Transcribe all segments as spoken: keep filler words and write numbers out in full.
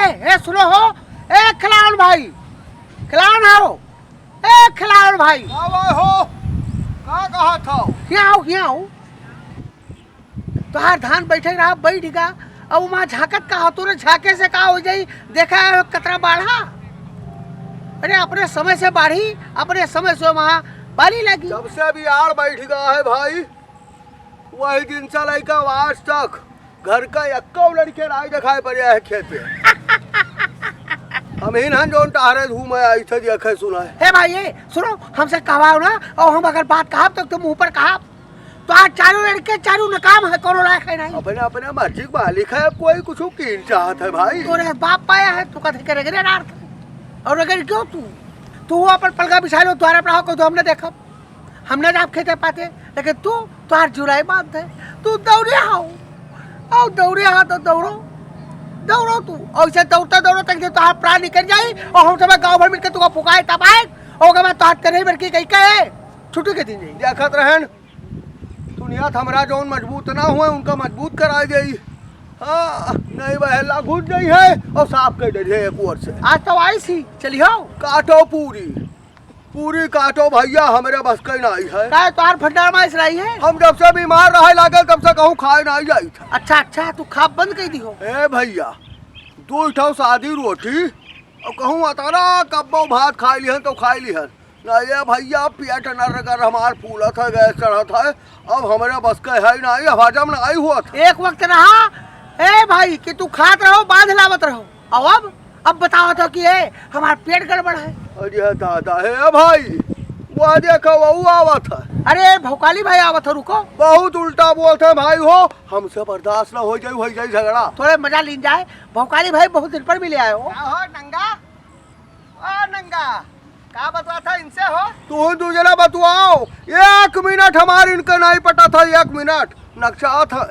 ए, ए, सुनो हो, ए, खिलावन भाई, खिलावन हो, ए, खिलावन भाई। का भाई हो? का कहत हो? हियाँ आओ, हियाँ आओ। तोहार धान बैठे रहा, बैठ गा। अब वहाँ झाँकत का हो? तोरे झाँके से का हो जाई? देखा है कतरा बाढ़ा? अरे, अपने समय से बाढ़ी, अपने समय से वहाँ बाली लगी। जब से अभी आड़ बैठ गा है भाई, वही दिन से लइका आज तक घर का एक्को लड़के नाई देखाई पड़े है खेते। हम ही हन जौन टहरे धूम है, ऐसे देखे सुना है। हे भाई, ए, सुनो, हमसे कहवाओ ना, और हम अगर बात कहब तो तुम मुँह पर कहब। तो आज चारों लड़के चारों नकाम है, कोनो लायक है नहीं। अपने, अपने मर्जी के मालिक है, कोई कुछ कीन चाहत है भाई। तोरे बाप पाया है, तू कथे के रगड़े डार। और अगर क्यों तू, तू अपन पलगा बिछा लो, द्वारा पर हो, कोई तो हमने देखब। हम ना जाब खेते पाते, लेकिन तू, तोहार जुराई बांध है, तू दौड़े हाउ, और दौड़े हा तो दौड़ो, दौड़ो तू। और इसे दौड़ते दौड़ते तक जो तोहार प्राण निकल जाई, और हम सब गाँव भर मिलके तुका फुकाए तब आए, और ओकर बाद तोहार तेरह बरकी कही कहे, छुट्टी के दिन जाई। देखत रहन, दुनिया त हमरा जौन मजबूत ना हुए, उनका मजबूत कराई देई। हाँ, नहीं बहेला घुस जाई है और साफ कर दे एक ओर से। आज तो आई सी, चलियो। काटो पूरी। पूरी काटो भैया, हमरे बस के नाई है। काहे तोहार भंडार में इसराई है? हम जब से बीमार रहे लागल, तब से कहूँ खाए नाई जाई था। अच्छा, अच्छा, तू खाब बंद कर दिहो। ए भैया, दो ठो सादी रोटी और कहूँ अतना कब्बो भात खाई लिहन तो खाई लिहन। ना ये भैया, पेट नर कर हमार फूलत है, गैस चढ़त है, अब हमरे बस के है नाई, अब हजम नाई होत। एक वक्त रहा, ए भाई, कि तू खात रहो, बांध लावत रहो, और अब अब बतावत हो कि ए, हमार पेट गड़बड़ है। अरे दादा, हे भाई, वह देखो, वहू आवत है। अरे भौकाली भाई आवत हो, रुको। बहुत उल्टा बोलत है भाई हो, हमसे बर्दाश्त ना हो जाई, हो जाई झगड़ा। थोड़े मजा लीन जाए, भौकाली भाई बहुत दिन पर मिले आए हो। का हो नंगा? ओ नंगा, का बतवा था इनसे हो? तू दू जना बतवाओ, एक मिनट हमार इनके नहीं पटा था, एक मिनट। नक्शा था।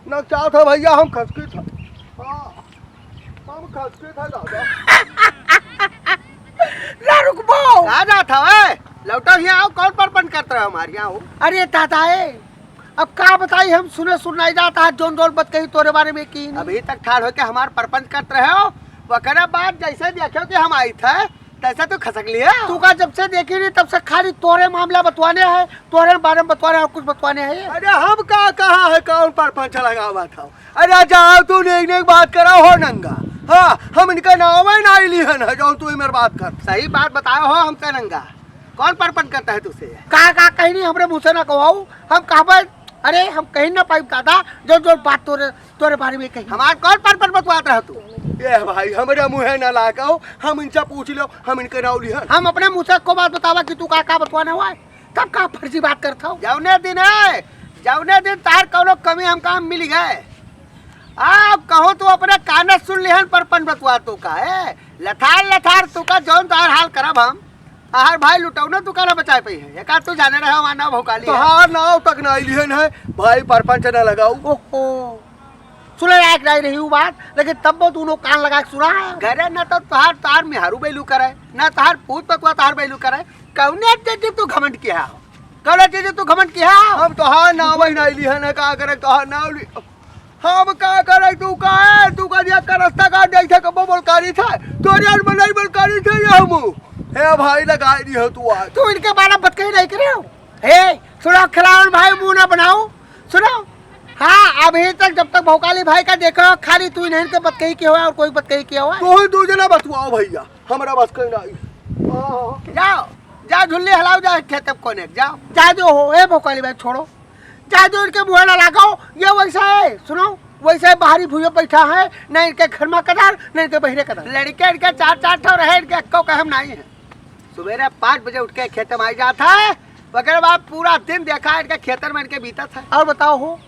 नक्शा था भैया, हम खसकी था। हाँ, हम खसकी था दादा। ना रुकबो। का जात हवे? लौटो हियाँ आओ, कौन परपंच करत रहे हमार हियाँ हो? अरे दादा ए, अब का बताई, हम सुने सुनाई जात है, जौन जौन बतकही तोरे बारे में की नहीं। अभी तक ठाड़ होके हमार परपंच करत रहे हो, ओकरे बाद जैसे देखो कि हम आई थे, तैसे तू खसक लिया। तू का जब से देखी नहीं तब से खाली तोरे मामला बतवाने है, तोरे बारे में बतवाने है, और कुछ बतवाने है। अरे हम का कहा है, कौन परपंच लगावा था? अरे जाओ तू नेक नेक बात करा हो नंगा। हाँ, हम इनका नाम है नाई लिहन है, जौन तू मेरे बात कर। सही बात बताओ हो हमसे नंगा, कौन परपंच करता है तुझसे? का का कहीं नहीं हमरे मुँह से ना कहवाऊ, हम कहबे, अरे हम कहीं ना पाइब दादा, जो जो बात तोरे तोरे बारे में कही। हमार कौन परपंच बतवात रह तू? ए भाई, हमरे मुँहे ना लागाओ, हम इनसे पूछ लो, हम इनके नाव लिहन। हम अपने मुँह से को बात बतावा कि तू का का बतवाने हुआ है, तब का फर्जी बात करत हो? जौने दिन है, जौने दिन तार कौनो कमी हमका हम मिल गए। अब कहो तू अपने काने सुन लिहन, परपंच बतवा तू का है, लथार लथार तू का जौन तार हाल करब हम। आहार भाई लुटौना तू काला बचाए पई है, एका तू जाने रहे हमार नाव भौकाली है। तोहार नाव तक ना लिहन है, भाई परपंच ना लगाऊ। ओहो, सुने लायक नहीं रही वो बात, लेकिन तब वो दोनों कान लगा के सुना। घरे ना तो तोहार, तोहार मेहरू बैलू करे, ना तोहार पूत पतवा तोहार बैलू करे। कौने चीज तू घमंड किया हो? कौने चीज तू घमंड किया हो? हम तोहार नाव ही नहीं लिहन है, का करे तोहार नाव ली। हम का करे, तू का है? तू का दिया का रास्ता का जैसे कबो बोलकारी था, तोरे और मनई बोलकारी थे ये हम। हे भाई, लगाई दी हो तू आज। तू इनके बारे में बतकही नहीं करे हो। हे, सुनो खिलावन भाई, मुंह ना बनाओ। सुनो, हाँ, अभी तक जब तक भौकाली भाई का देखो, खाली तू इन्हें के बतकही किया हुआ है और कोई बतकही किया हुआ है? तू ही दू जना बतुआओ भैया, हमरा बस कहीं नहीं। हाँ, हाँ। जाओ, जाओ झुल्ली हलाओ, जाओ खेत अब कोने, जाओ। जा जो हो, ए भौकाली भाई, छोड़ो। जा जो इनके मुँह ना लगाओ, ये वैसा है, सुनो, वैसे बाहरी भूयो बैठा है, न इनके घर में कदार, न इनके बहिरे कदार। लड़के इनके चार चार ठो रहे, इनके अक्को कहम नहीं है। सुबेरे पाँच बजे उठ के खेते में आई जात है, ओकरे बाद पूरा दिन देखा इनके खेतन में इनके बीतत है। और बताओ हो,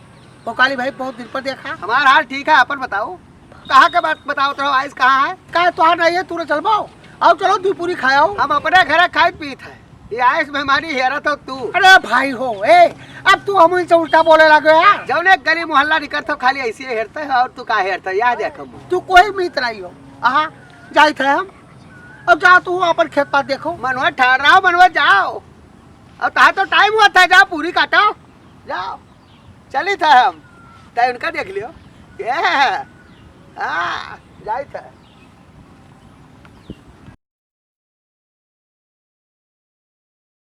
भौकाली भाई, बहुत दिन पर देखा। हमार हाल ठीक है, अपन बताओ, कहाँ के बात बताओ तो, आइस कहाँ है? का तोहार नहीं है, तू न चलबो? आओ चलो, दू पूरी खाओ। हम अपने घरे खाई पीत है, ये आइस मेहमानी हेरत हो तू। अरे भाई हो, ए, अब तू हम इनसे उल्टा बोले लगे है। जौने गली मोहल्ला निकलत हो, खाली ऐसे हेरते हो, और तू का हेरते हो? याद है कम। तू कोई मीत नहीं हो। आहा, जाइत है हम। अब जा तू अपन खेत पात देखो। मनवा ठाड़ रहा हो, मनवा जाओ। अब तहार तो टाइम हुआ था, जाओ पूरी काटो, जाओ। चली था हम, तय उनका देख लियो। ये, हाँ, जाइत है।